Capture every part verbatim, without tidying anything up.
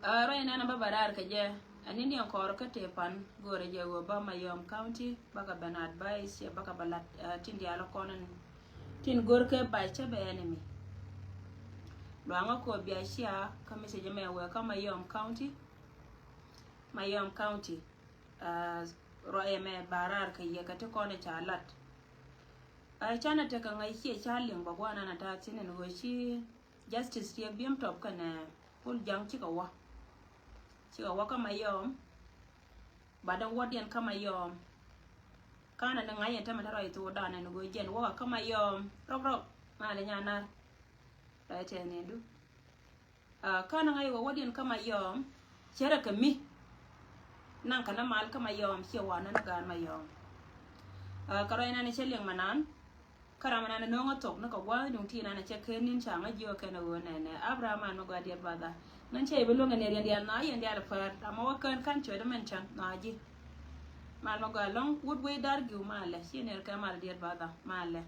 Ruac nɛn a bä bä raar kɛ jɛ. Ɛ ni niɛn kɔɔr kä tëë pan go̱o̱rɛ jɛ ɣöö bä Mayom County bä kɛ ben advice cɛ bä kɛ bä lat, ah, tin diaal kɔn in tin go̱o̱r kɛ bac cä bɛ enemy. Luaŋä kɔ bia cia kä message mɛ wee kä Mayom County. Mayom County. Ah, ruac ɛmɛ bä raar kɛ yɛ kɛ ti kɔn in ca lat. Ah, canɛ tekɛ ŋäc ciɛ ca liŋ bä guanan a ta̱a̱ thi̱n in ɣöö ci Justice Riek Biem Top kɛnɛ Pul Jaŋ cikɛ wä. Cikɛ wä kä Mayom. Ba däŋ wädiɛn kä Mayom. Kanɛ ni ŋa̱c ɛn tämɛ te rɔy thok dan ɛn go̱o̱c jɛn wäkä kä Mayom. Rɔk rɔk. Malɛ nyanar. Rɔy tɛɛniɛndu. Ah, kanɛ ŋa̱c wä wädiɛn kä Mayom. Cärɛ kɛ mi. Naŋ kɛ nä mal kä Mayom ciɛ wanä ni gaan Mayom. Ah, kɛ rɔy nɛn cɛ liŋ manan. Kä ram nan nööŋä thok ni kɛ gua̱a̱th duŋ ti nan cɛ ken nin ca ŋä jiök kɛn ɛ ɣöö nɛnɛ Abraham an mi gɔaa diɛt badha. Nan cɛ i̱ bi luäŋ ɛ niɛn diaal nhɔa yɛn diaal päär ram ɔ wä kään ka̱n cuɛ di mɛn cäŋ nhɔa ji̱. Mal mi gɔaa lɔ̱ŋ wut wei dar giw malɛ ci nɛr kɛ mal diɛt badha malɛ.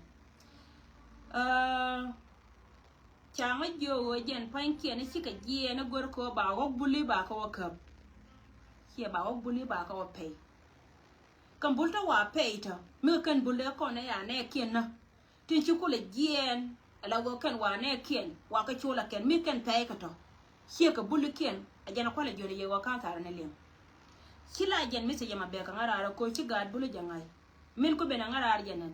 Ca ŋä jiök ɣöö jɛn pa̱nykiɛn i̱ cikɛ jiɛɛn i̱ gör kɛ ɣöö ba ɣɔ̱k buli ba kɛ wä käp. Ciɛ ba ɣɔ̱k buli ba kɛ wä pɛy. Kɛn bul tɔ wa pɛy tɔ mi kɛ kɛn bul dee kɔn ɛ ya nɛɛkiɛn nä. Tin ci kulɛ jiɛɛn ɛ la ɣöö kɛn wa nɛɛkiɛn wa kɛ col a kɛn mi kɛn pɛy kɛ tɔ. Ciɛ kɛ bulikiɛn a jɛn a kualɛ jiön a yɛ ɣöö ka̱n thaarɛ ni liɛŋ. Ci la jɛn mi thiecɛ ma bɛɛk a ŋa̱raar a koc ci gaat buli jɛ ŋa̱c. Min ku ben a ŋa̱raar jɛ nɛn.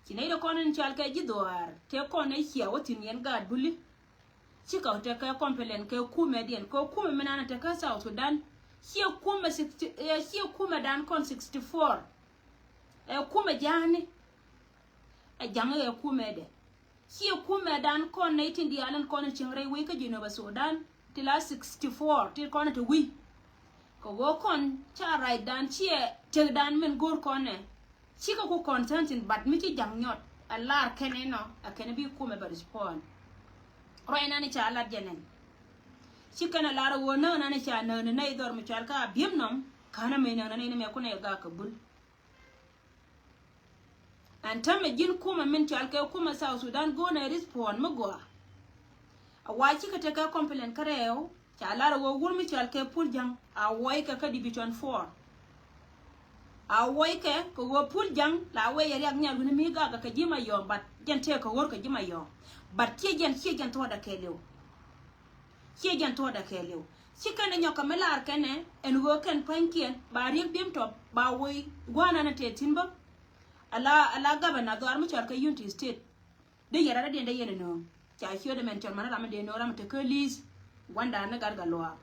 Ci nɛy ti kɔn in cɔal kɛ ji̱ dhuaar tëë kɔn ɛ cia wä thi̱n yɛn gaat buli. Cikɛ tekɛ complain kɛ kumɛ diɛn kɛ kumɛ mi nanɛ tekɛ South Sudan. Ciɛ kumɛ sixty, eh, ciɛ kumɛ dan kɔn sixty four. Ɛ kumɛ ja̱a̱ni. Ɛ ja̱ŋ ɛ kumɛ dɛ. Ciɛ kumɛ dan kɔn nɛy tin diaal in kɔn in cieŋ rɛy wec kä Jinubä Sudan ti la sixty four ti kɔn in te wi̱i̱. Kɛ ɣöö kɔn ca right dan ciɛ tek dan min go̱o̱r kɔn ɛ. Cikɛ ku consentin but mi ci ja̱ŋ nyɔt a lar kɛn inɔ a kɛn bi kumɛ bɛ respond. Ruac nani ca lat jɛ nɛn. Ci kɛn a lar a ɣöö näk nani ca näk ni nɛy dhɔr mi cual ka a bi̱em nɔm ka̱n a mec näk nani ni mɛ kunɛ gak kɛ bul. Ɛn tämɛ ji̱n kumɛ min cual kɛ kumɛ South Sudan go̱o̱nɛ respond mi gɔaa. A wa cikɛ tekɛ complain kärɛw. Ca lar a ɣöö wur mi cɔal kɛ Pul Jaŋ a wuɔckɛ kä Division four. A wuɔckɛ kɛ ɣöö Pul Jaŋ la wee yɛ riak nyal wi̱ni mi gak kɛ ji̱ Mayom but jɛn tëë kɛ ɣör kɛ ji̱ Mayom. But ciɛ jɛn ciɛ jɛn thuɔ̱ɔ̱dɛ kɛɛliw. Ciɛ jɛn thuɔ̱ɔ̱dɛ kɛɛliw. Ci kɛn ɛ nyɔk kɛ mi lar kɛn ɛ ɛn ɣöö kɛn pa̱nykiɛn ba Riek Biem Top ba woi gua̱a̱r nan ɛ tëë thi̱n bä. Ala, ala gabana dhɔaar mi cɔal kɛ Unity State. Dee yɛn rat dee diɛn dee yɛn ɛ nööŋ. Ca ciötdɛ mɛn cɔl man ram mi dee nööŋ ram mi te kä li̱i̱th. Gua̱ndan ni gat gat luaak.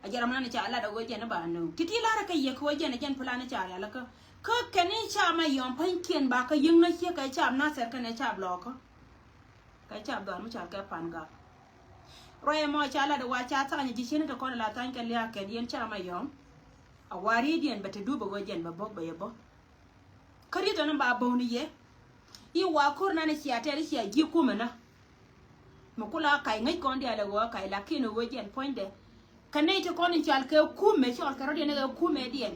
A jɛ ram nan ca lat a ɣöö jɛn i̱ ba nööŋ. Ti̱ti̱ la̱rä kä yɛ kä ɣöö jɛn ɛ jɛn plan i̱ ca rial kä. Kä kɛn i̱ ca Mayom pa̱nykiɛn ba kä yi̱ŋ nä ciek kɛ ca Nathɛr kɛn ɛ ca blɔɔkä. Kɛ ca dhɔr mi cal kɛ pan gak. Ruac ɛmɔ ca lat ɛ wa ca thany ji̱ cin i̱ te kɔn ɛ la thany kɛ lia̱a̱ kɛn yɛn ca Mayom. A wa ri̱i̱diɛn bɛ te dup ɛ ɣöö jɛn bɛ bok bɛ yɛ bok. Kä riet ɔn in ba bo̱o̱ni yɛ. I̱ wa ko̱r nan i̱ cia tɛr i̱ cia ji̱ kumɛ na. Mi kula kac ŋäc kɔn diaal ɛ ɣöö kac lakin ɛ ɣöö jɛn puɔ̱nydɛ. Kä nɛy ti kɔn in cɔal kɛ kumɛ cɔl kɛ rɔ̱diɛn ɛ kumɛdiɛn.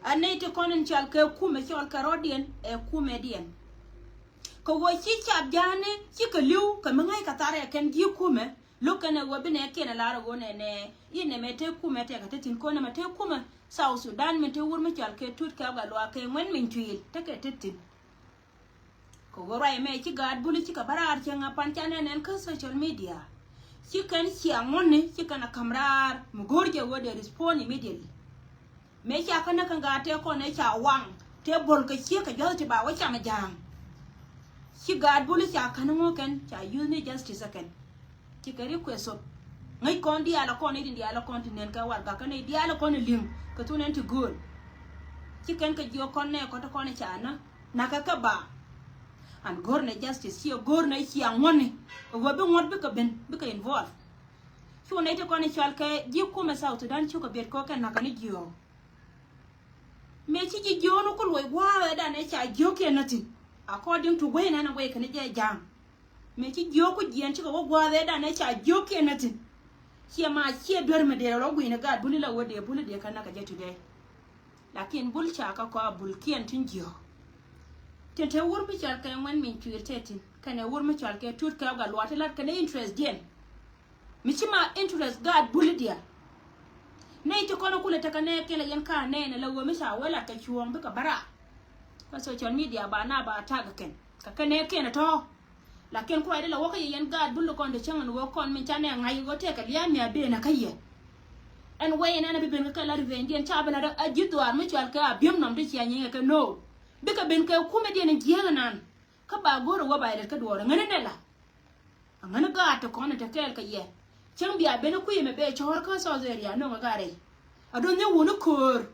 A nɛy ti kɔn in cɔal kɛ kumɛ cɔl kɛ rɔ̱diɛn ɛ kumɛdiɛn. Kɛ ɣöö ci cap ja̱a̱ni cikɛ li̱w kɛ mi ŋäc kɛ tharɛ kɛn ji̱ kumɛ. Lo̱k kɛn ɛ ɣöö bi nɛɛkiɛn ɛ lar ɛ ɣöö nɛnɛ i̱ nɛmɛ te kumɛ tɛkɛ te thi̱n ko̱n nɛmɛ te kumɛ South Sudan min te wur mi cɔal kɛ Tut Kɛp Gatluak kɛ Ŋuɛn Min Cuil tekɛ te thi̱n. Kɛ ɣöö ruac ɛmɛ ci gaat buli cikɛ bä raar cieŋ a pan ca nɛn nɛn kä social media. Ci kɛn cia ŋuɔ̱tni ci kɛn a ka̱m raar mi go̱o̱r jɛ ɣöö dee respond immediately. Mëë ca kä näk kɛn gaat tëë kɔn ëë ca waŋ tëë bo̱l kɛ ciek kɛ jua̱th ti ba wä cam ja̱a̱ŋ. Ci gaat buli ca kän ŋuɔ̱k kɛn ca youth ni justice ɛ kɛn. Ci kɛ request of ŋäc kɔn diaal ɛ kɔn i̱ din diaal ɛ kɔn ti nɛn kɛ warɛgak kɛn i̱ diaal ɛ kɔn i̱ li̱ŋ kɛ thun ɛn ti gööl. Ci kɛn kɛ jiök kɔn nɛ kɔn ti kɔn i̱ ca nä nakä kɛ ba. An go̱r nɛ justice ciɛ go̱r nɛ cia ŋuɔ̱tni ɛ ɣöö bi ŋuɔ̱t bikɛ ben bikɛ involve. Cu nɛy ti kɔn i̱ cɔal kɛ ji̱ kumɛ South Sudan cukɛ biɛt kɔk kɛn nakä ni jiöök. Mëë ci ji̱ jiöök ni ku luɔc gua̱a̱th ɛ dan ɛ ca jiöök kiɛn nä thi̱n. According to way nɛn ɛ way kɛn jɛ ja̱a̱ŋ. Mëë ci jiöök ku jiɛɛn cikɛ wä gua̱a̱th ɛ dan ɛ ca jiöök kiɛn nä thi̱n. Ciɛ ma ciɛ duer mi dee rɔ gui̱n ɛ gaat buli la wä dee buli dee kɛn nä kɛ jɛ today. Lakin bul ca kä kɔa bul kiɛn tin jiöök. Tin te wur mi cɔal kɛ Ŋuɛn Min Cuil te thi̱n. kɛnɛ wur mi cɔal kɛ Tut Kɛɛp Gatluak ti lat kɛnɛ interest diɛn. Mi ci ma interest gaat Buli diaal. Nɛy ti kɔn kulɛ tekɛ nɛɛkiɛn la yɛn ka nɛɛnɛ la ɣöö mi ca wee lat kɛ cuɔ̱ɔ̱ŋ bikɛ bä raar. Kä social media ba na ba tag kɛn kɛ kɛ nɛɛkiɛn ɛ tɔ̱. Lakin kuay di la wä kä yɛ yɛn gaat Buli kɔn ti cäŋ ɛn ɣöö kɔn min ca nɛɛ ŋa̱c ɣöö tɛkɛ lia̱a̱ mi a ben ɛ kä yɛ. Ɛn wee ɛn ɛn a bi ben kɛ kɛ la revenge diɛn ca bi lat a ji̱ dhuaar mi cɔal kɛ Abiemnom ti cia nyiŋɛ kɛ no. Bikɛ ben kɛ kumɛ diɛn in jiääk ɛnan. Kä ba go̱o̱r ɛ wä ba ilɛt kä duɔɔr ɛ ŋäni nɛ la. Aŋäni gaat ti kɔn in te kɛɛl kɛ yɛ. Cäŋ bia ben i̱ kui̱ ɛmɛ bɛ cɔɔr kä South Area no̱ŋ ɛ gaat rɛy. A duɔth ni wuni köör.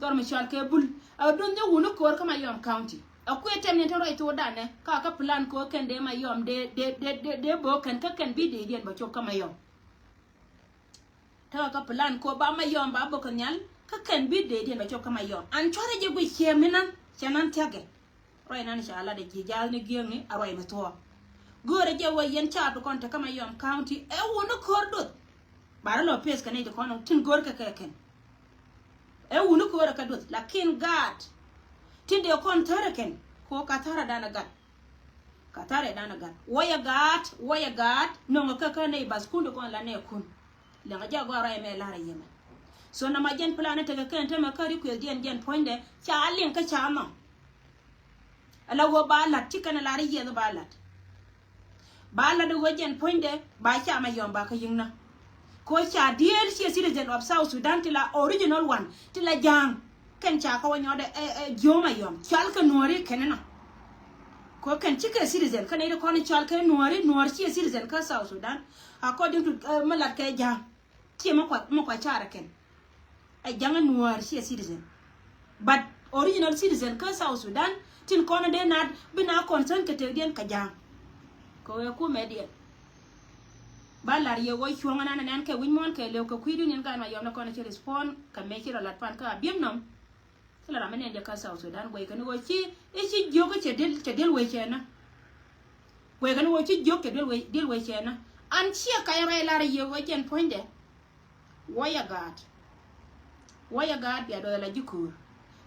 Dhɔr mi cɔal kɛ Bul. A duɔth ni wuni köör kä Mayom County. A kui̱ ɛ tɛm ni te ruac thok danɛ ka kä plan kɛ ɣöö kɛn dee Mayom dee dee dee dee dee bök kɛn kä kɛn bi dee diɛn bɛ cop kä Mayom. Tekɛ kä plan kɛ ɣöö ba Mayom ba bök kɛ nhial kä kɛn bi dee diɛn bɛ cop kä Mayom. An cuarɛ jɛ guic ciɛ mi nan cɛ nan thia̱kɛ. Ruac nan ca lat ɛ ji̱ jaath ni gi̱eŋni a ruac mi thuɔ̱ɔ̱k. Göörä jɛ wä yɛn caap ti kɔn te kä Mayom County ɛ wuni köör duɔth. Ba rɔ lɔ peth kɛ nɛy ti kɔn tin görkɛ kɛ kɛn. Ɛ wuni köör ɛ kɛ duɔth lakin gaat tin dee kɔn thärɛ kɛn kɛ ɣöö ka thärɛ danɛ gat. Ka thärɛ danɛ gat wä yɛ gaat wä yɛ gaat nöŋɛ kä kä nɛy bath kun ti kɔn la nɛɛkun. Liɛŋɛ jɛ gɔaa ruac ɛmɛ lar a yɛmɛ. So nɔmɔ jɛn plan tekɛ kɛn tämɛ kä request diɛn jɛn puɔ̱nydɛ ca liŋ kä ca nhɔk. Ala ɣöö ba la̱t ci kɛn a lar a yiɛth ba la̱t. Ba la̱t a ɣöö jɛn puɔ̱nydɛ ba ca Mayom ba kä yi̱ŋnä. Kɛ ɣöö ca dieel ciɛ citizen of South Sudan ti la original one ti la ja̱a̱ŋ. Kɛn ca kä wä nyɔɔt ɛ ɛ jiöö Mayom cɔal kɛ nuɔ̱ɔ̱ri kɛn inɔ. Kɛ ɣöö kɛn cikɛ citizen kä nɛy ti kɔn cɔal kɛ nuɔ̱ɔ̱ri nuɔ̱ɔ̱r ciɛ citizen kä South Sudan. According to ɛ mi lat kɛ ja̱a̱ŋ. Ciɛ mi kua mi kua carɛ kɛn. Ɛ ja̱ŋ ɛ nuäär ciɛ citizen. But original citizen kä South Sudan tin kɔn ɛ dee naat bi na concern kɛ tëkdiɛn kɛ ja̱a̱ŋ. Kɛ ɣöö ɛ kumɛ diɛn. Ba la̱r yɛ ɣöö cuɔ̱ŋ ɛnan ɛnɛn kɛ wi̱c muɔ̱ɔ̱n kɛ lëw kɛ kui̱dun in gaat Mayom ni kɔn ɛ ci respond kɛ mëë ci rɔ lat pan kä Abiemnom. Thilɛ ram mi nɛn jɛ kä South Sudan guɛy kɛn ɣöö ci i̱ ci jiök i̱ cɛ di̱l cɛ di̱l wec cɛ nä. Guɛy kɛn ɣöö ci jiök cɛ di̱l wec di̱l wec cɛ nä. An ciɛ kac rɛy lar i̱ yiëë ɣöö jɛn puɔ̱nydɛ. Wä yɛ gaat. Wä yɛ gaat bia duɔth ala ji̱ köör.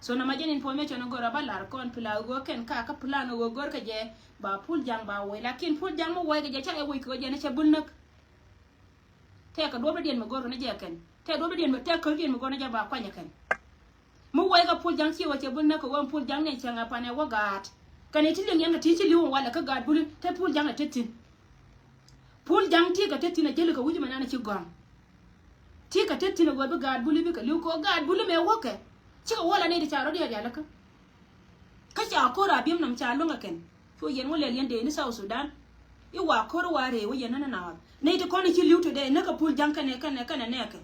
So nɔmɔ jɛn information in go̱r a ba lar kɔn plan ɣöö kɛn ka kä plan ɣöö go̱r kɛ jɛ ba Pul Jaŋ ba wec lakin Pul Jaŋ mi wec kɛ jɛ ca yɛ wec kɛ ɣöö jɛn cɛ bul näk. Tɛkɛ duɔ̱pdiɛn mi go̱r kɛn jɛ kɛn tɛkɛ duɔ̱pdiɛn mi tɛkɛ käkdiɛn mi go̱r kɛn jɛ ba kuany kɛn. Mi wɛy kɛ Pul Jaŋ ciɛ wä cɛ bul näk kɛ wä Pul Jaŋ ni cäŋ ɛ pan ɛ wä gaat. Kɛn ɛ ti liŋ yɛn kɛ ti ci li̱w walɛ kä gaat buli te Pul Jaŋ ɛ te thi̱n. Pul Jaŋ ti kɛ te thi̱n ɛ jäli kɛ wi̱c mɛ nan ɛ ci gɔ̱a̱ŋ. Ti kɛ te thi̱n ɛ wä bi gaat buli bikɛ li̱w kɛ wä gaat buli mɛ wä kɛ. Cikɛ wä la nɛy ti ca rɔ diaal diaal kä. Kä ca ko̱r a biɛm nam ca luäŋ ɛ kɛn. Cu yɛn wä lɛl yɛn dee ni South Sudan. I̱ wa ko̱r wa rëë wä yɛn nänä na ɣɔth nɛy ti kɔn i̱ ci li̱w today näk kɛ Pul Jaŋ kɛnɛ kɛnɛ kɛnɛ nɛɛkɛ.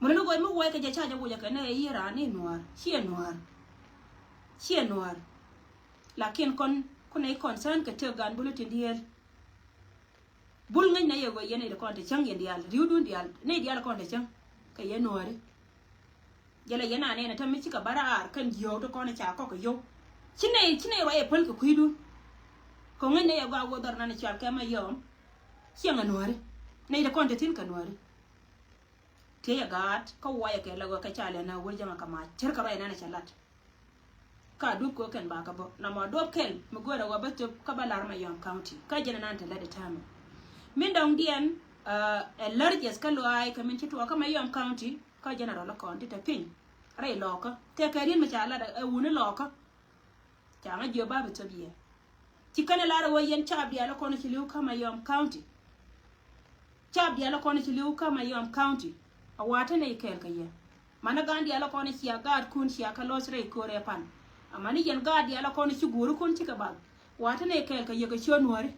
Muni ni go̱o̱c mi wuɔc kɛ jɛ ca jɛ wuɔc ɛ kɛ nɛ i̱ ran ni nuäär ciɛ nuäär. Ciɛ nuäär. Lakin kɔn kunɛ i̱ concern kɛ tëk gan bul i̱ tin dieel. Bul ŋäcnɛ yɛ ɣöö yɛn i̱ ti kɔn te cäŋ yɛn diaal ri̱wdun diaal ni diaal kɔn te cäŋ kɛ yɛn nuääri. Jɛ la yɛn anɛn ɛ tɛm mi cikɛ bä raar kɛn jiöök ti kɔn i̱ ca kɔk kɛ yio̱w. Ci nɛy ci nɛy ruac ɛ päl kɛ kui̱dun. Kɛ ŋäcnɛ yɛ gɔaa ɣöö dhɔr nan i̱ cal kɛ ma yɔm. Ciɛ ŋa nuääri nɛy ti kɔn te thi̱n kɛ nuääri. Tiecä gaat kä wuɔyɛ kɛ lɛ ɣöö kɛ ca lɛ nä wur jäŋä kɛ mac cär kɛ ruac nɛn a cɛ lat. Ka duɔ̱p kɛ kɛn ba kɛ bä na mɔ duɔ̱p kɛl mi go̱o̱rɛ ɣöö bä thöp kä bä lar Mayom County kä jɛn ɛnan te lät ɛ täämɛ. Min dɔ̱ŋdiɛn ɛ largest kä luaay kɛ min ci tuɔɔk kä Mayom County kä general kɔn ti te piny. Rɛy lɔɔkä tëë kɛ ri̱n mi ca lat ɛ wuni lɔɔkä. Ca ŋä jiö ba bi thöp yɛ. Ci kɛn ɛ lar ɛ ɣöö yɛn caap diaal ɛ kɔn ci li̱w kä Mayom County. Caap diaal ɛ kɔn ci li̱w kä Mayom County. A wa̱a̱ te nɛy kɛɛl kɛ yɛ. Manɛ gaan diaal ɛ kɔn cia gaatkun cia kɛ lo̱th rɛy köörɛ pan. Amäni yɛn gaat diaal ɛ kɔn ci guurikun cikɛ bath. Wa̱a̱ te nɛy kɛɛl kɛ yɛ kɛ ciö nuääri.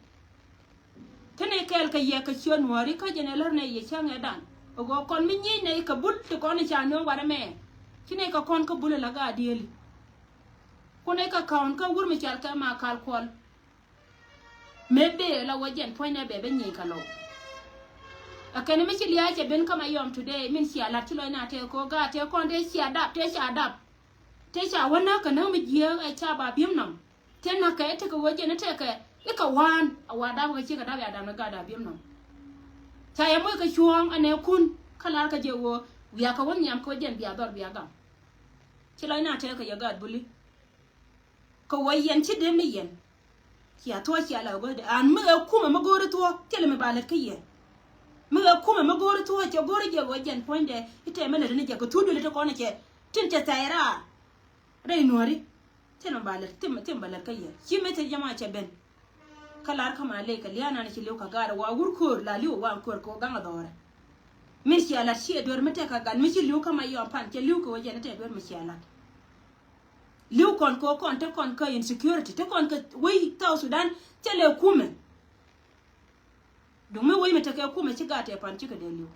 Te nɛy kɛɛl kɛ yɛ kɛ ciö nuääri kä jɛn ɛ lär nɛy yɛ cäŋ ɛ dan. Ɛ ɣöö kɔn mi nyiec nɛy kɛ bul ti kɔn ca nööŋ warɛ mɛ. Ci nɛy kɛ kɔn kä bul ɛ la gaat dieli. Kun ɛ kɛ ka̱n kä wur mi cal kɛ ma kal kuɔl. Mëë bee la wä jɛn puɔ̱nynɛ bɛ bɛ nyieny kɛ lɔw. Ɛ kɛn mi ci lia̱a̱ cɛ ben kä Mayom today min cia la̱t ci lɔc na tëë ko̱ gaat tëë kɔn tëë cia dap tëë ca dap. Tëë ca wä näk kɛ näk mi jiääk ɛ ca ba bi̱em nɔm. Tëë näk kɛ tekɛ wä jɛn tekɛ ikɛ wa̱a̱n a wa dap kɛ ci kɛ dap ya dap ni gaat a bi̱em nɔm. Ca yɛ moc kɛ cuɔ̱ɔ̱ŋ ɛnɛ kun kä lar kɛ jɛ wä wiakɛ wä nhiam kɛ wä jɛn bia dhɔr bia gam. Ci lɔc na tëë kɛ yɛ gaat buli. Kɛ wä yɛn ci dee mi yɛn. Cia thuɔ̱k cia la go̱o̱rɛ an mi ɣɛ kumɛ mi go̱o̱rɛ thuɔ̱k thilɛ mi ba lät kä yɛ. Mi ɣɛ kumɛ mi go̱o̱rɛ thuɔ̱k cɛ go̱o̱rɛ jɛ ɣöö jɛn puɔ̱nydɛ i̱ tɛmɛ lät ni jɛ kɛ thut duël i̱ ti kɔn cɛ tin cɛ thɛɛr raar. Rɛy nuɔ̱ɔ̱ri thilɛ mi ba lät thilɛ mi ba lät kä yɛ ci mi thil jɛ ma cɛ ben. Kä lar kä ma ley kɛ lia̱a̱ nan ci li̱w kɛ gaat wa wur köör la li̱w wa köör kɛ ɣöö gaŋ a dhɔrɛ. Min cia lat ci ɛ duer mi tɛk kɛ gat mi ci li̱w kä ma yɔm pan cɛ li̱w kɛ ɣöö jɛn i̱ tɛk duer mi cia lat. Li̱w kɔn kɛ kɔn te kɔn kä insecurity te kɔn kɛ wec South Sudan. Thilɛ kumɛ. Duŋ mi wec mi tekɛ kumɛ ci gat tɛ pan cikɛ dee li̱w.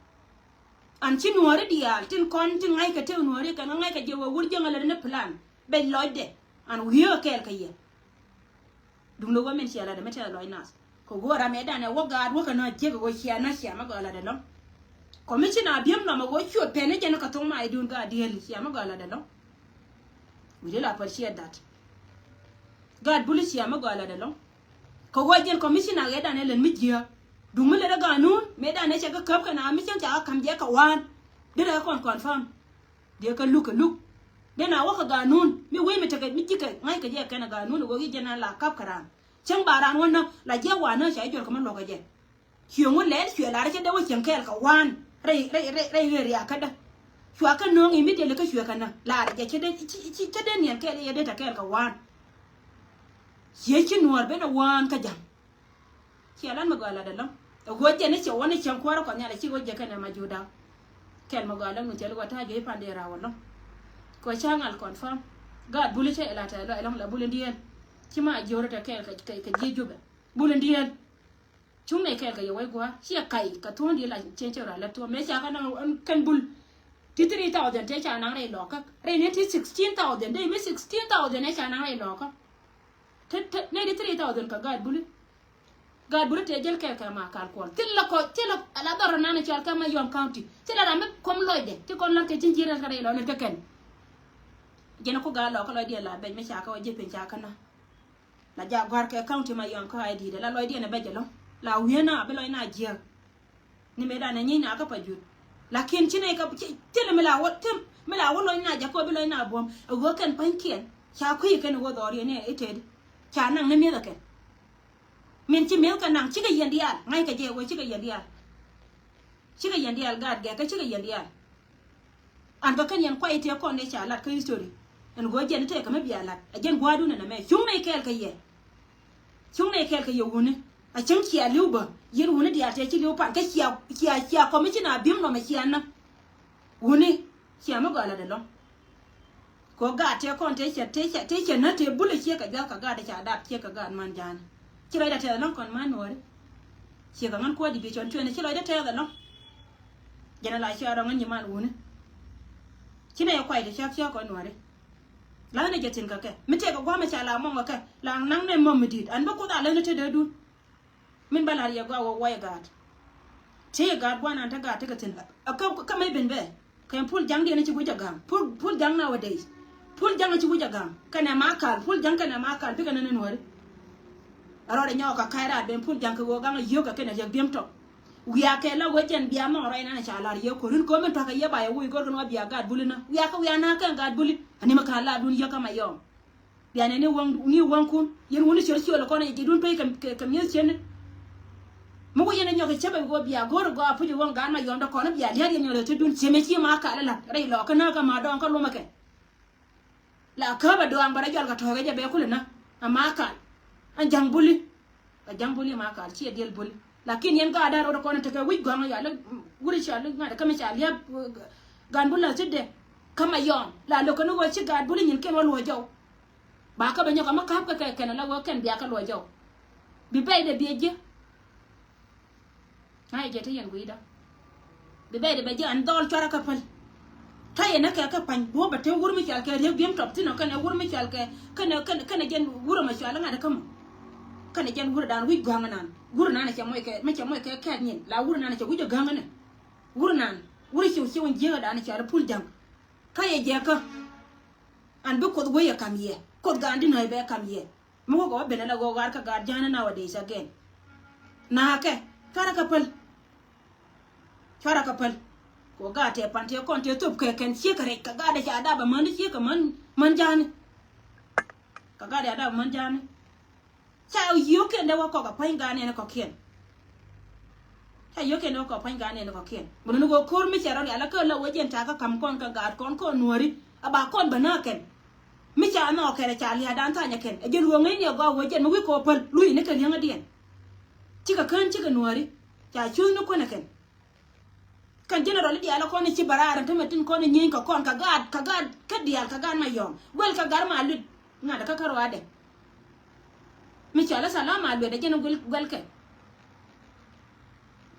An ci nuɔ̱ɔ̱ri diaal tin kɔn tin ŋa̱ckɛ tek nuɔ̱ɔ̱ri kɛn ŋa̱ckɛ jɛ wä wur jiäŋä lät ni plan bɛc lɔcdɛ. An wi̱i̱ kɛ kɛɛl kɛ yɛ. Duŋ ni wä min cia lat mi tɛth lɔc nath kɛ guɔ ram ɛ danɛ wä gaat wä kɛ nä jiäk wä cia nä cia mi gɔaa lat ɛlɔ̱ŋ. Kɔmicina biäm nɔmɔ wä cuɛ pɛn ni jɛn kɛ thoŋ ma idun gaat diɛli cia mi gɔaa lat ɛlɔ̱ŋ. Wi̱i̱ di la pär ciɛ dat. Gaat buli cia mi gɔaa lat ɛlɔ̱ŋ. Kɛ wä jɛn kɔmicina ɣɛ danɛ lät mi jiääk. Duŋ mi lät ɛ ganun mëë danɛ cɛ kɛ käp kɛ na mi cäŋ ca kɛ ka̱m jɛ kɛ waan. Derɛ kɛ kɔn confirm. Diɛ kɛ luk kɛ luk. Dee na wä kɛ ganun mi wec mi tekɛ mi ji̱kɛ ŋa̱ckɛ jɛ kɛn ɛ ganun ɛ wä wi̱i̱ jɛn na la kap kɛ raan. Cäŋ ba raan wä nä la jiɛ wa nä ca i̱ juɔl kɛ mi luɔ̱k kɛ jɛ. Ciöŋ wä lɛl cuɛ lar cä dee wä cieŋ kɛɛl kɛ waan rɛy rɛy rɛy rɛy ɣöö riaak kädä. Cua kɛ nööŋ immediately kä cuɛ kɛ nä lar jɛ cä dee ci ci cä dee niɛn kɛɛl i̱ yɛ dee tɛ kɛɛl kɛ waan. Ciɛ ci nuɔɔr ben ɛ waan kä ja̱ŋ. Ciɛ lan mi gɔaa lat ɛlɔ̱ŋ. Ɛ ɣöö jɛn i̱ cɛ wä ni cäŋ kuäärä kɔn nhial ɛ ci ɣöö jɛ kɛn ɛ ma juuda̱a̱. Kɛl mi gɔaa lat ŋun cɛ li gɔaa ta̱a̱ juɔ̱c i̱ pan dee raw ɛlɔ̱ŋ. Kɛ ɣöö ca ŋal confirm. Gaat buli cɛ ɛ lat ɛlɔ̱ŋ la buli diɛɛl. Ci ma jiöörä tɛ kɛɛl kɛ kɛ ji̱ Jubɛ buli diɛɛl. Cuŋ nɛy kɛɛl kɛ yɛ wec gua̱a̱r ciɛ kac kɛ thuɔ̱ɔ̱ŋ diɛ la cieŋ cɛ rɔ lät thuɔ̱ɔ̱ŋ mëë ca kä naŋ kɛn bul. Ti three thousand tëë ca naŋ rɛy lɔɔkä rɛy ni ti sixteen thousand dee mi sixteen thousand ëë ca naŋ rɛy lɔɔkä. Te te nɛy ti three thousand kɛ gaat buli. Gaat buli tëë jäl kɛɛl kɛ ma kal kuɔl thilɛ kɔ thilɛ ala dhɔr nan cɔal kɛ ma Yɔm County thilɛ ram mi kɔm lɔcdɛ ti kɔn la̱r kɛ ji̱n ji̱n rɛl kɛ rɛy lɔɔk nɛr kɛ kɛn. Jɛn ku gaat lɔɔkä lɔcdiɛn la bɛc mi ca kä wä ji̱ piny ca kä na. La jak gɔ̱a̱r kɛ county ma yɔm kä I D dɛ la lɔcdiɛn ɛ bɛc ɛlɔ̱ŋ. La wi̱i̱ na bi lɔc na jiääk. Ni mëë danɛ nyieny na kä pa jut. Lakin ci nɛy kä ci thilɛ mi la wä thim mi la wä lɔc na jakä bi lɔc na buɔ̱m ɛ ɣöö kɛn pa̱nykiɛn ca kui̱ kɛn ɛ ɣöö dhɔriɛn i̱ tëëdi. Ca naŋ ni mi̱eth ɛ kɛn. Min ci mi̱eth kɛ naŋ cikɛ yɛn diaal ŋa̱ckɛ jɛ ɛ ɣöö cikɛ yɛn diaal. Cikɛ yɛn diaal gaat gɛɛkä cikɛ yɛn diaal. An kɛ kɛn yɛn kuay tëë kɔn dee ca lat kä history. Ɛn go̱o̱r jɛn tëë kɛ mi bia lat a jɛn gua̱a̱dun ɛn ɛmɛ cuŋ nɛy kɛɛl kɛ yɛ. Cuŋ nɛy kɛɛl kɛ yɛ wuni a cäŋ cia li̱w bä yɛn wuni diaal tëë ci li̱w pan kä cia cia cia kɔmicina bi̱m nɔmɛ cia nä. Wuni cia mi gɔaa lat ɛlɔ̱ŋ. Kɛ ɣöö gaat tëë kɔn tëë cɛ tëë cɛ tëë cɛ nä tëë bulɛ ciek kɛ juath kɛ gaat dee ca dap ciek kɛ gaat man ja̱a̱ni. Ci lɔcdä tɛth ɛlɔ̱ŋ kɔn man nuɔ̱ɔ̱ri. Ciek kɛ ŋän kuäär division twenty ci lɔcdä tɛth ɛlɔ̱ŋ. Jɛn ala ciɛ rɔ ŋän nyiman wuni. Ci nɛy ɛ kuay ti cäk cäk kɔn nuɔ̱ɔ̱ri. La̱th ni jɛ thi̱n kɛ kɛ mi tëëkɛ gua̱a̱mɛ ca la mɔŋ kɛ kɛ la naŋ nɛ mɔm mi di̱i̱t an bä kuoth a läth ni tetdädun. Min bä la̱r yɛ gɔaa wä wä yɛ gaat. Tëë gaat gua̱a̱r nan te gaat tekɛ thi̱n. Kä kä mëë ben bɛ kɛ pul ja̱ŋdiɛn ci guic a ga̱a̱ŋ pul pul ja̱ŋ nowadays. Pul ja̱ŋ ci guic a ga̱a̱ŋ kɛnɛ ma kal pul ja̱ŋ kɛnɛ ma kal bikɛ nɛn in wääri. A rɔɔdɛ nyɔɔk ka ka̱c raar ben pul ja̱ŋ kɛ ɣöö ga̱ŋ a yio̱k kɛ kɛnɛ riɛk bi̱em tɔk. Wiakɛ la wec jɛn bia nhɔk rɔy nan ca la̱r yɛ ko̱r in ko̱r min tua̱kɛ yɛ ba yɛ wec go̱r kɛn wa bia gaat buli na wiakɛ wiak na kɛn gaat buli. Ani mi ka̱n la dun yio̱k kä ma yɔɔm. Bia nɛ ni wäŋ ni wäŋkun yɛn wuni ciöt ciöl kɔn i̱ ji̱dun pec kɛ kɛ mi̱eth cieni. Mi ku yɛn inyɔk i̱ cäpɛ bi kɔ bia go̱o̱r i̱ gɔaa puc i̱ wäŋ gaat ma yɔmdɛ kɔn i̱ bia lia̱t yɛn nyɔk i̱ te dun ciemi ci ma kal i̱ la̱t rɛy lɔɔk kä nääk kä ma dɔɔŋ kä luɔmɛ kɛ. La käp ɛ dɔaaŋ bɛ rɔ jɔl kɛ tɔ̱ɔ̱kɛ jɛ bɛ kulɛ na a ma kal. An ja̱ŋ buli. Ɛ ja̱ŋ buli ma kal ciɛ diɛl buli. Lakin yɛn gaat da̱r rot kɔn tekɛ wi̱c gɔ̱a̱ŋ yal wuri ca li ŋa̱t kä mi ca liap. Gan bul la thi̱tdɛ kä ma yɔɔm la lo̱k kä ni ɣöö ci gaat buli nyin kɛn wä luɔ̱c jɔw. Ba kä bɛ nyɔk kä mi ka̱p kä kɛ kɛn ala ɣöö kɛn bia kä luɔ̱c jɔw. Bi bɛy dɛ biɛ ji̱. Ŋa̱c jɛ te yɛn gui̱dä. Bi bɛy dɛ bɛ ji̱ ɛn dhɔl cuarɛ kä päl. Ta̱yɛ ni kɛ kɛ pa̱ny duɔ̱ɔ̱p bɛ te wur mi cual kɛ riek bi̱em tɔp thi̱n ɔ kɛnɛ wur mi cual kɛ kɛnɛ kɛnɛ kɛnɛ jɛn wur ɛmɛ cual ŋa̱t kä mɔ. Kɛnɛ jɛn wur dan wi̱c gɔ̱a̱ŋ nan wur nan cɛ moc kɛ mi cɛ moc kɛ kɛɛt nyin la wur nan cɛ wi̱c ɛ gɔ̱a̱ŋ nɛ. Wur nan wur ciw ciw in jiäk dan cual pul ja̱ŋ. Kä yɛ jɛ kä an bi kuoth wee yɛ kam yɛ kuoth gaan di nɔ̱a̱c bɛ kam yɛ. Mi wä kɛ wä ben ala ɣöö ɣaar kä gaat ja̱a̱ni nowadays again. Naakɛ cuarɛ kä päl. Cuarɛ kä päl. Kɛ ɣöö gaat tëë pan tëë kɔn tëë thop kɛ kɛn ciek kɛ rɛc kɛ gaat dee ca dap ɛ män di ciek kɛ män män ja̱a̱ni. Kɛ gaat dee a dap ɛ män ja̱a̱ni. Ca yio̱o̱kiɛn dee wä kɔk a pua̱ny gaan ɛn kɔ̱kiɛn. Ca yio̱o̱kiɛn dee wä kɔk a pua̱ny gaan ɛn kɔ̱kiɛn. Bä nuni kɛ ko̱r mi cɛ rɔ rial a kä la wä jɛn ca kä ka̱m kɔn kä gaat kɔn kɔn nuääri. A ba kɔn bä nä kɛn. Mi ca nhɔk kɛn a ca lia̱a̱ dan tha̱a̱nyɛ kɛn. Ɛ jɛn wä ŋäcni a gɔaa wä jɛn mi wi̱i̱ kɛ wä päl lui̱ni kɛ li̱eŋädiɛn. Cikɛ kään cikɛ nuääri. Ca cuth ni kuänɛ kɛn. Kɛn general i̱ diaal kɔn i̱ ci bɛ raar in te mɛ tin kɔn i̱ nyieeny kɛ kɔn kɛ gaat kɛ gaat kä diaal kɛ gaat Mayɔm. Guɛl kɛ gat ma luet ŋa̱t kä kä ruaadɛ. Mi cɔal i̱ Salama Luet ɛ jɛn i̱ guɛl guɛl kɛ.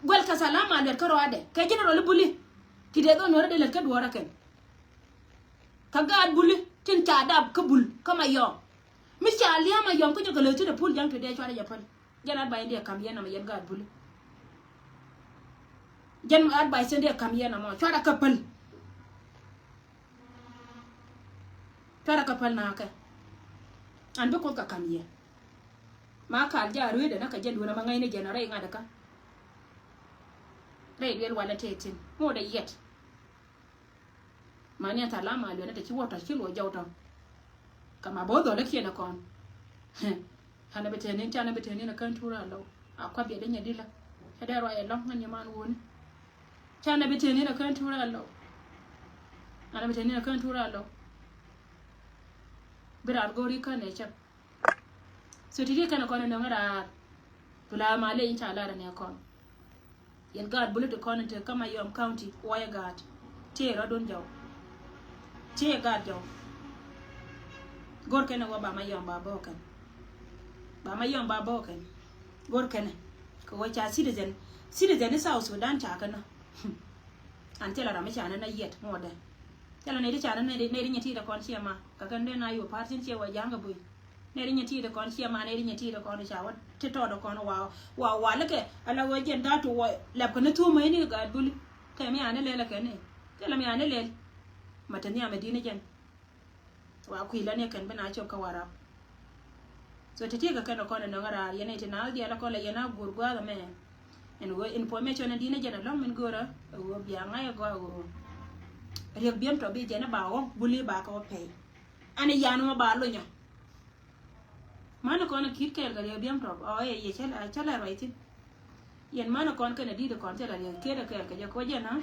Guɛl kɛ Salama Luet kä ruaadɛ kɛ general i̱ buli. Ti dee dhɔn nuɔ̱rä dee lät kä duɔ̱ɔ̱rä kɛn. Kɛ gaat buli tin ca dap kä bul kä Mayɔm. Mi ca lia̱a̱ Mayɔm kä jɛ kɛ lät tin ɛ pul ja̱ŋ ti dee cuarɛ jɛ päl. Jɛn advice in dee kam yɛn nɔmɔ yɛn gaat buli. Jɛn advice in dee kam yɛn nɔmɔ cuarɛ kä päl. Cuarɛ kä päl nakä. An bi Kuoth kɛ kam yɛ. Ma kal ja rueedɛ na kɛ jɛn duunä ma ŋäcni jɛn a rɛy ŋa̱t kä. Rɛy duel walɛ tëë tin ŋot ɛ yɛt. Mani a Salama Luet ni te ci wä tɔ ci luɔ jɔw tɔ. Kɛ ma bo̱o̱ dhɔl ikiɛn ikɔn. Canɛ bi teni canɛ bi teni na kän tur a lɔw. A kua biɛ di nyɛ di la. Cɛ dee ruac ɛlɔŋ ŋän yɛ man wuni. Canɛ bi teni na kän tur a lɔw. Canɛ bi teni na kän tur a lɔw. Bi ral gori kän ɛ cɛ. So ti ti kɛn kɔn nöŋ raar. Bi la ma leny ca lar ni kɔn. Yɛn gaat buli ti kɔn in te kä Mayɔm County, wayɛ gaat. Tiee rɔdun jɔw. Tiee gaat jɔw. Gor kɛn wä ba Mayɔm ba bok kɛn. Ba Mayɔm ba bok kɛn. Gor kɛn. Kɛ wä ca citizen. Citizen ni South Sudan ca kɛn. An thilɛ ram mi ca nɛn a yiɛt ŋuɔdɛ. Thilɛ nɛy ti ca nɛn nɛy ti nyɛ ti ti kɔn ciɛ ma. Kɛ kɛn den a yuɔ par tin ciɛ wä ja̱ŋ kɛ buy. Nɛy ti nyɛ ti ti kɔn ciɛ ma, nɛy ti nyɛ ti ti kɔn ca wä ti tɔɔt kɔn wa wa wa lɛ kɛ ala wä jɛn da̱a̱t ti wä lɛp kɛ ni thuumä ini kɛ gaat buli. Tɛ mi a ni lɛl kɛ ni. Thilɛ mi a ni lɛl. Ma te nhiam ɛ di̱t ni jɛn. Wa kui̱ la ni kɛn bi na cop kä Warap. So ti ti kɛ kɛn kɔn ɛ nɔŋ raar yɛn iti na diɛl kɔn la yɛn a guur gua̱a̱th ɛmɛ. Ɛn ɣöö information in di̱t ni jɛn ɛlɔ̱ŋ min go̱o̱rä ɛ ɣöö bia ŋa̱c ɛ gɔaa ɣöö Riek Biɛm Tɔp bi jɛn ɛ ba ɣɔ̱ŋ buli ba kɛ wä pɛy. Ɛn ɛ yan mɔ ba lonyɔ. Mani kɔn ɛ ki̱t kɛɛl kɛ Riek Biɛm Tɔp ɔ ɛ yɛ cä lɛ ruac thi̱n. Yɛn mani kɔn kɛn ɛ di̱t kɔn thilɛ Riek ki̱t ɛ kɛɛl kɛ jɛ kɔ jɛn ɛ.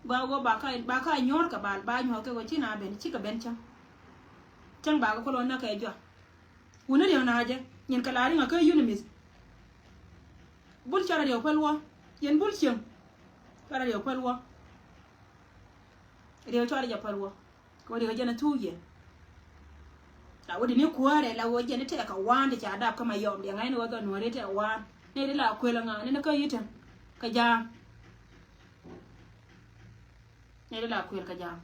Gɔaa ɣöö ba ka ba ka nyuɔ̱ɔ̱r kɛ ba ba nyuɔ̱ɔ̱r kɛ ɣöö ci na ben cikɛ ben cäŋ. Cäŋ ba kɛ kɔlɔ näk kɛ jɔak. Wuni Riek na jɛ nyin kɛ la riŋ a kä yuni mith. Bul cɔrɛ Riek päl wä yɛn bul cieŋ. Cɔrɛ Riek päl wä. Riek cɔrɛ jɛ päl wä. Kɛ wä Riek jɛn a thuk yɛ. La wä di ni kuäärɛ la wä jɛn ni tɛɛk kɛ waan ti ca dap kä Mayɔm diɛ ŋa̱cni wä dhɔ nuɔ̱ɔ̱ri tɛɛk waan. Ni di la kuël ŋa ni ni kä yi̱tɛ kɛ ja̱a̱ŋ. Ni di la kuël kɛ ja̱a̱ŋ.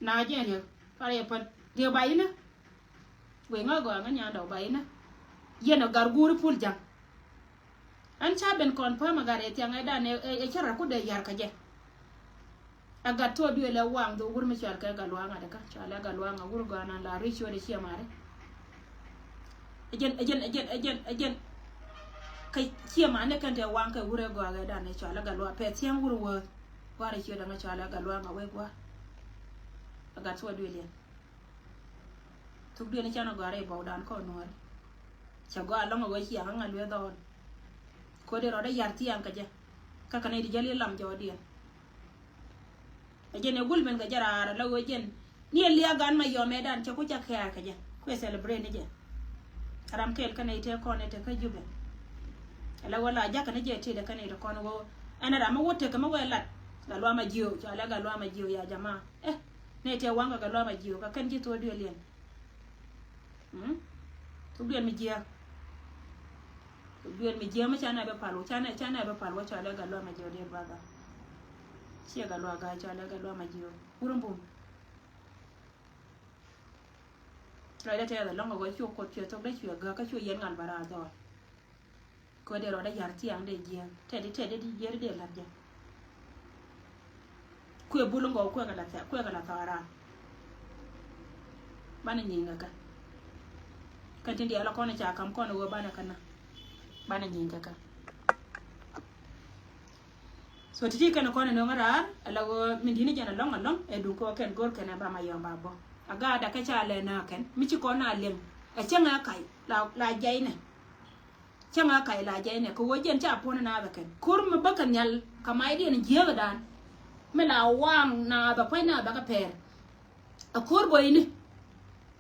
Na jɛn Riek cɔrɛ jɛ päl Riek ba inä. Guiy ŋä gɔaa ŋä nyandɛ wä ba inä. Yɛn ɔ gar guuri pul ja̱ŋ. Ɛn ca ben kɔn päm a gat ɛ thiaŋ ɛ dan ɛ cä rat ku dee yar kä jɛ. A gat thuɔɔk duël ɛ waŋ dho̱o̱k wur mi cɔal kɛ Gatluak ŋa̱t kä cɔal ɛ Gatluak ŋa̱t wur gɔaa nan la ric ciöt ɛ ciɛ mari. Ɛ jɛn ɛ jɛn ɛ jɛn ɛ jɛn ɛ jɛn. Kä ciɛ mani kɛn tɛ waŋ kɛ wur ɛ gɔaa ɛ dan ɛ cɔal ɛ Gatluak pɛ thiaŋ wur wäth. Gua̱r ɛ ciöt ɛ ŋa̱ cɔal ɛ Gatluak ŋa̱t wee gua̱r. A gat thuɔɔk duël yɛn. Thuk duëël ni canɛ gɔ̱a̱r i̱ bɔwdan kɔn nuɔ̱ɔ̱ri. Cɛ gɔaa lɔ̱ŋ a wee ciaŋ a ŋa̱ luee dhɔɔl. Kodi rɔɔdɛ yar thiaŋ kɛ jɛ. Kä kɛ nɛy ti jäl i̱ lam jɔɔdiɛn. Ɛ jɛn ɛ gul ben kɛ jɛ raar a la wee jɛn. Ni ɛ liak gan Mayɔm ɛ dan cɛ ku ca kɛɛr kɛ jɛ. Kuɛ celebrate ni jɛ. Ram kɛɛl kä nɛy tëë kɔn ɛ te kä Jubɛ. Ɛ la wee la jakä ni jɛ tëëdɛ kä nɛy ti kɔn wee. Ɛn ɛ ram mi wä tekɛ mi wee lat. Gatluak Majiök, cɔalɛ Gatluak Majiök ya jamaa. Ɛ, nɛy tëë waŋ kɛ Gatluak Majiök, kä kɛn ji̱ thok duëël yɛn. Mm? Thok duëël mi jiääk. Thok duëël mi jiääk mi canɛ bi pal wä, canɛ, canɛ bi pal wä cɔalɛ Gatluak Majiök diɛt brother. Ciɛ Gatluak Ga̱a̱c cɔalɛ Gatluak Majiök. Wur in bum. Lɔcdä tɛth ɛlɔ̱ŋ kɛ ɣöö cu Kuoth cuɛ thok dee cuɛ gäk kä cu yɛn ŋal bä raar dhɔɔl. Kɛ dee rɔɔdɛ yar thiaŋ dee jiääk tɛt di tɛt di jiääk dee la̱t jɛ. Kuɛ bul ŋɔw kuɛ kɛ la thia kuɛ kɛ la thɔɔra. Banɛ nyiŋ kɛ kɛ. Kɛn tin diaal kɔn ca kam kɔn ɣöö banɛ kɛ na. Banɛ nyiŋ kɛ kɛ. So ti̱ti̱ kɛn kɔn ɛ nöŋ raar ɛ la ɣöö min di̱t ni jɛn ɛlɔ̱ŋ ɛlɔ̱ŋ ɛ duŋ kɛ ɣöö kɛn go̱r kɛn ɛ ba Mayɔm ba bä. A gaat a kɛ ca lɛ na kɛn mi ci kɔn na liŋ. Ɛ cäŋ ɛ kac la, la jɛy nɛ. Cäŋ ɛ kac la jɛy nɛ kɛ ɣöö jɛn ca puɔ̱n ɛ naath ɛ kɛn. Ko̱r mi bä kɛ nhial kɛ macdiɛn jiääk ɛ daan. Mi la waŋ naath ɛ puɔ̱ny naath ɛ kɛ pɛɛr. Ɛ ko̱r bɔyni.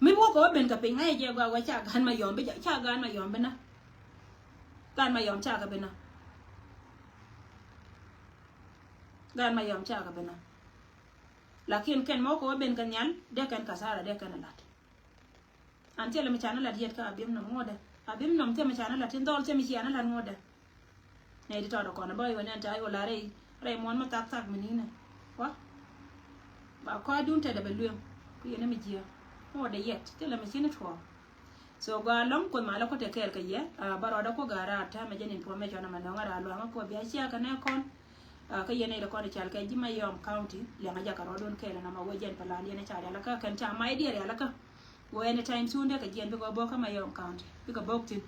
Mi wä kɛ wä ben kɛ piny ŋa̱c ɛ jɛ gɔaa wä ca gaan Mayɔm bi, ca gaan Mayɔm bi na. Gaan Mayɔm ca kɛ bi na. Gaan Mayɔm ca kɛ bi na. Lakin kɛn mɔ kɛ wä ben kɛ nhial dee kɛn kasara dee kɛn ɛ lat. An thilɛ mi canä lat yet kä Abiemnom ŋuɔ̱tdɛ. Abiemnom thilɛ mi canä lat tin dhɔl thilɛ mi cianä lat ŋuɔ̱tdɛ. Nɛy ti tɔɔt kɔn bä iwä nɛn ca iwä la rɛy, rɛy muɔ̱n mi thak thak mi ni̱nɛ. Wa? Ba kɔaadun tetdɛ bɛ lueŋ. Ku yɛn mi jiɛ. Ŋuɔ̱tdɛ yet thilɛ mi cini tuɔɔk. So gɔaa ɛlɔ̱ŋ Kuoth malä ku te kɛɛl kɛ yɛ. Bä rɔɔdä ku ga̱a̱ raar täämɛ jɛn information ɛmɛ nɔŋä raar luaŋä Kuɔth bia ciakä nɛ kɔn. Kä yɛn nɛy ti kɔn i̱ cal kɛ ji̱ Mayom County liɛŋä jakä rɔɔdun kɛɛl ɛn ɛmɛ wee jɛn plan yɛn i̱ ca rialikä kɛn ca macdiɛn rialikä. Wee anytime soon dee kɛ jiɛn bikɛ bok kä Mayom County bikɛ bok thi̱n.